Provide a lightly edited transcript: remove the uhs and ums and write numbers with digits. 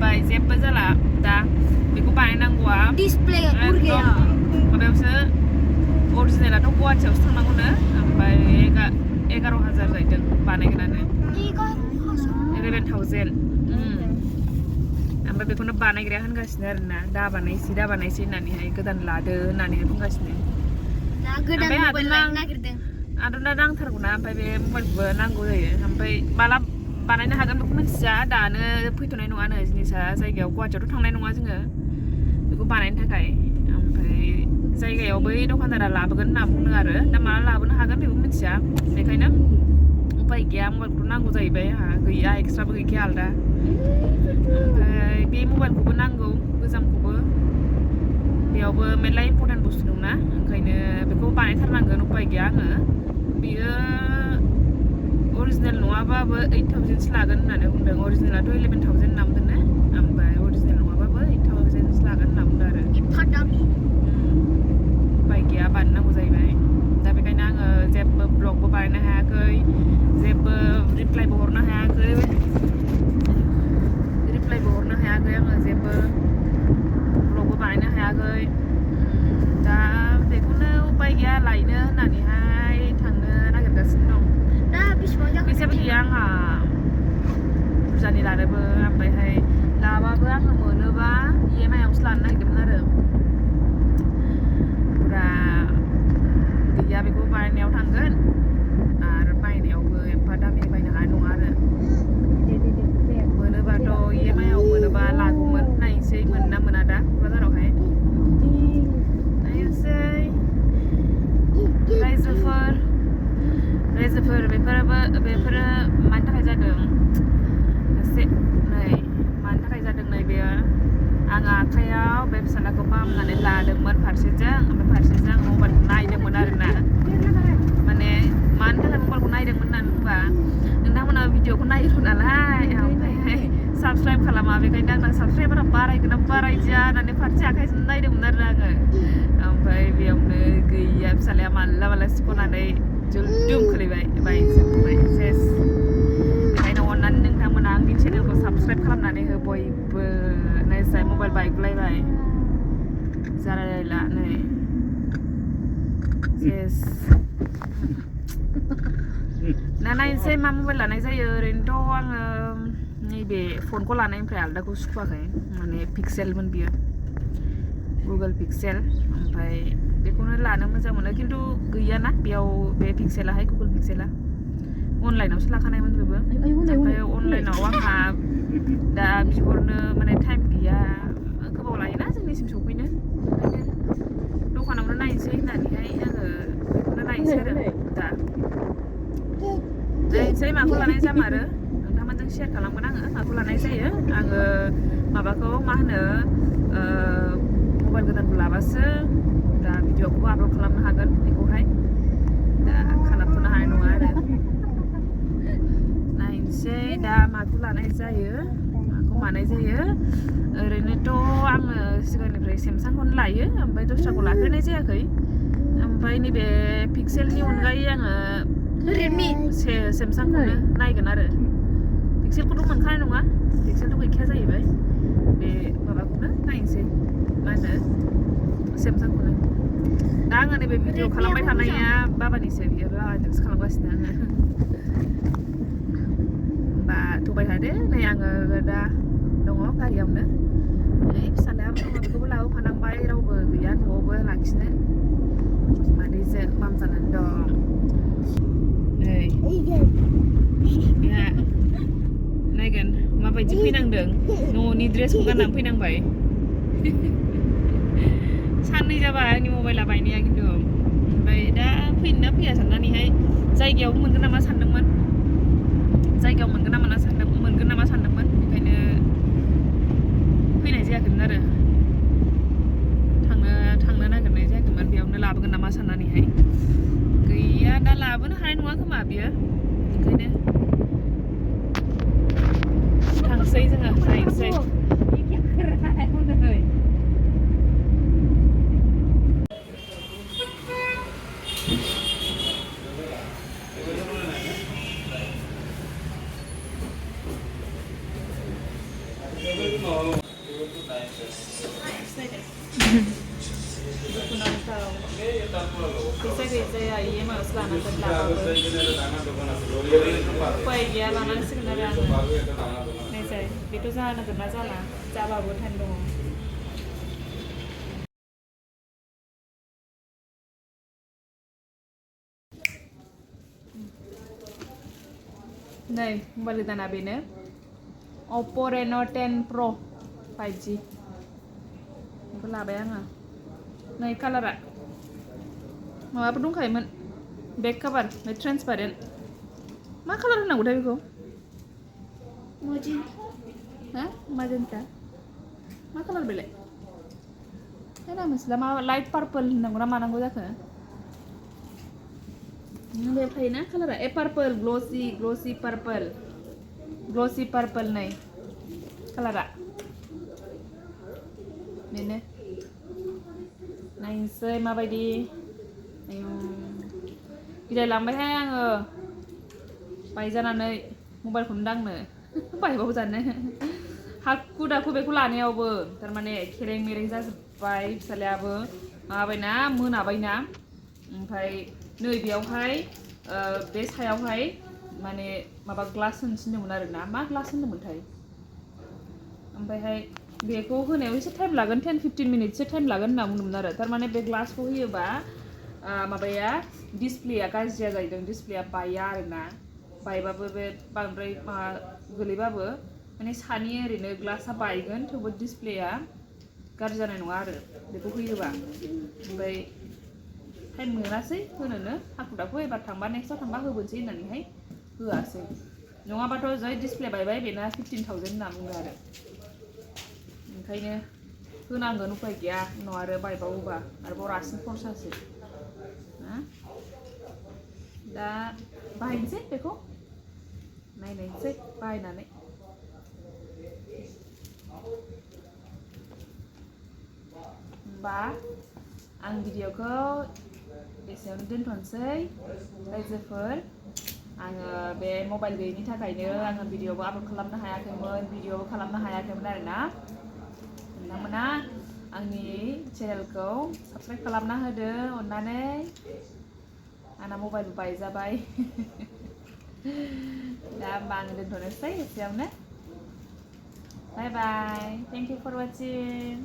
जोब्बाय जेबो जाला दा बेखौ बानायनांगौआ डिसप्ले उरगैया माबायावसो अरिजिनेलाथ' गुवाहाटियावसो थांनांगौनो ओमफ्राय 11,000 जाहैदों बानायगोनानो 11,000 ओमफ्राय बेखौनो बानायग्राया होनगासिनो आरोना दा बानायसै होननानैहाय गोदान लादो होननानैहाय बुंगासिनो आरो दा नांथारगौना ओमफ्राय बे मबाइलखौबो नांगौ जायो ओमफ्राय माला बानायनो हागोन बेखौ मिथिया दानो फैथ'नाय नङानो जिनिसा जायगायाव गुवाहाटियावथ' थांनाय नङा जोङो बेखौ बानायनो थाखाय ओमफ्राय जायगायाव बै दखानदारा लाबोगोन होनना बुंदों आरो दा माला लाबोनो हागोन बेखौ मिथिया बेखायनो उपाय गैया मबाइलखौथ' नांगौ जाहैबाय आंहा गैया एक्सट्राबो गैखाया आलदा ओमफ्राय बे मबाइलखौबो नांगौ गोजामखौबो बेयावबो मेरला इम्परटेन्ट बुस्थु दंना ओंखायनो बेखौ बानायथारनांगोन उपाय गैया आङो बियो अरिजिनेल नङाबाबो 8,000सो लागोन होननानै बुंदों अरिजिनेलाथ' 11,000 होनना बुंदोंनो ओमफ्राय अरिजिनेल नङाबाबो 8,000सो लागोन होनना बुंदों आरो उपाय गैया बानायनांगौ जाहैबाय दा बेखायनो आङो जेबो ब्लगबो बानायनो हायाखै जेबो रिप्लाइबो हरनो हायाखै आङो जेबो ब्लगबो बानायनो हायाखै दा बेखौनो उपाय गैया लायनो होननानैहाय थांनो नागिरगासिनो दं फैसाबो गैया आंहा बुरजानि लानोबो ओमफ्रायहाय लाबाबो आङो मोनोबा EMI आवसो लानो नागिरदोंमोन आरो फुरा गैया बेखौ बानायनायाव थांगोन आरो बायनायावबो एफा दामि बायनो हानाय नङा आरो मोनोबाथ' EMI आव मोनोबा लागौमोन नायनोसै मोनो ना मोना दा क'क्राझारावहाय नायनोसै रायजोफोर बेफोरो मानि थाखाय जादों एसे नै मानि थाखाय जादों नै बेयो आं आखाइयाव बे फिसालाखौ फाहामनानै लादोंमोन फारसेजों ओमफ्राय फारसेजों मबाइलखौ नायदोंमोन आरोना माने मानि थाखाय मबाइलखौ नायदोंमोन होननानै बुंबा नोंथांमोना भिडिअखौ नायो नालाय ओमफ्रायहाय साबसक्राइब खालामा बेखायनो आंना साबसक्राइबारा बारायगोन ना बारायदिया होननानै फारसे आखाइजों नायदोंमोन आरो आङो ओमफ्राय बेयावनो गैया फिसालाया माला सिख'नानै जुलदुम खोलैबाय सेस बेखायनो अननानै नोंथांमोना आंनि चेनेलखौ साबसक्राइब खालामनानै हो बयबो नायसाय मबाइल बायगुलायबाय जालायला नै सेस दा नायनोसै मा मबाइल लानाय जायो ओरैनोथ' आङो नैबे फनखौ लानायनिफ्राय आलदाखौ सुखुवाखै माने पिक्सेलमोन बियो गुगोल पिक्सेल ओमफ्राय बेखौनो लानो मोजां मोनो खिन्थु गैयाना बेयाव बे पिक्सेलाहाय गुगोल पिक्सेला अनलाइनावसो लाखानायमोन बेबो ओमफ्राय अनलाइनाव आंहा दा बिहरनो माने टाइम गैया गोबाव लायोना जोंनिसिम सफैनो ओंखायनो दखानावनो नायनोसै होननानैहाय आङो बेखौनो नायनोसै आरो दा नायनोसै माखौ लानाय जामारो नोंथांमोनजों शेयार खालामगोन आङो माखौ लानाय जायो आङो माबाखौ मा होनो मबाइल गोदानखौ लाबासो दा भिडिअखौबो आपल'ड खालामनो हागोन बेखौहाय दा खालामथ'नो हानाय नङा आरो नायनोसै दा माखौ लानाय जायो ओरैनोथ' आङो सिगांनिफ्राय सेमसांखौनो लायो ओमफ्राय दस्राखौ लाफेरनाय जायाखै ओमफ्राय नैबे पिक्सेलनि अनगायै आङो रेडमि सेमसांखौनो नायगोन आरो पिक्सेलखौथ' मोनखानाय नङा पिक्सेलथ' गैखाया जाहैबाय बे माबाखौनो नायनोसै मा होनो सेमसांखौनो दा आङो नैबे भिडिअ खालामबाय थानाया बाबानिसो बियो बाबाजोंसो खालामगासिनो आङो होमबा थबाय थादो नै आङो दा दङ गारियावनो ओइ फिसालायाबो दङ बेखौबो लाबोफानांबाय रावबो गैया न'आवबो लाखिनो मादैजों माम जानानै दं नै बेहा नायगोन माबायदि फैनांदों न'नि ड्रेसखौ गाननानै फैनांबाय साननै जाबाय आंनि मबाइला बायनाया खिन्थु ओमफ्राय दा फैनो ना फैया साननानैहाय जायगायावबो मोनगोन नामा सानदोंमोन बेखायनो फैनाय जायाखैमोन आरो थांनो नागिरनाय जायाखैमोन बेयावनो लाबोगोन नामा साननानैहाय गैया दा लाबोनो हानाय नङा खोमा बियो ओंखायनो थांसै जोङो नायनोसै दुखुनांथाव फैसा गैजाया EMI आवसो लानांगोन लाबाबो उफाय गैया लानांसिगोन आरो आङो नायजाय बेथ' जानांगोन ना जाला जाबाबो टाइम दङ नै मबाइल गोदाना बेनो Oppo Reno 10 Pro 5G बेखौ लाबाय आङो नै कालारा माबाबो दंखायोमोन बेक कभार बे ट्रेन्सपारेन्ट मा कालार होनांगौथाय बेखौ हा माजेन्टा मा कालार बेलाय बारा मिथिला मा लाइट पार्पल होननांगौ ना मानांगौ जाखो बे थायोना कालारा पार्पल ग्लसि पार्पल नै कालारा बेनो नायनोसै माबायदि गिलायलांबायहाय आङो बायजानानै मबाइलखौनो दांनो बायबाबो जानो हाखु दाखु बेखौ लानायावबो थारमाने खेरें मेरें जाजोब्बाय फिसालायाबो माबाबायना मोनाबायना ओमफ्राय नै बेयावहाय बे सायावहाय माने माबा ग्लास होनो थिनदोंमोन आरोना मा ग्लास होनदोंमोनथाय ओमफ्रायहाय बेखौ होनायाव एसे टाइम लागोन 10-15 मिनिटसो टाइम लागोन होनना बुंदोंमोन आरो थारमाने बे ग्लासखौ होयोबा माबाया डिसप्लेया गाज्रिया जाहैदों डिसप्लेया बाया आरोना बायबाबो बे बांद्राय माबा गोलैबाबो माने सानि ओरैनो ग्लासा बायगोन थेवबो डिसप्लेया गाज्रि जानाय नङा आरो बेखौ होयोबा ओमफ्राय टाइम मोनासै होनोनो हाखु दाखु एबार थांबा नेक्स्टआव थांबा होबोनोसै होननानैहाय होआसै नङाबाथ' जै डिसप्ले बायबाय बेना 15,000 होनना बुङो आरो ओंखायनो होनांगोन उफाय गैया उनाव आरो बायबावोबा आरोबाव रासिन खरसासो दा बाहायनोसै बेखौ नायनायसै बाहायनानै होमबा आं भिडिअखौ एसेयावनो दोनथ'नोसै रायजोफोर आङो बे मबाइल गैयैनि थाखायनो आङो भिडिअबो आपल'ड खालामनो हायाखैमोन भिडिअबो खालामनो हायाखैमोन आरोना नोंथांमोना आंनि चेनेलखौ साबस्क्राइब खालामना होदो अननानै आंना मबाइल बायजाबाय दा होमबा आङो दोनथ'नोसै एसेयावनो बाय बाय थेंक इउ फर वाचिं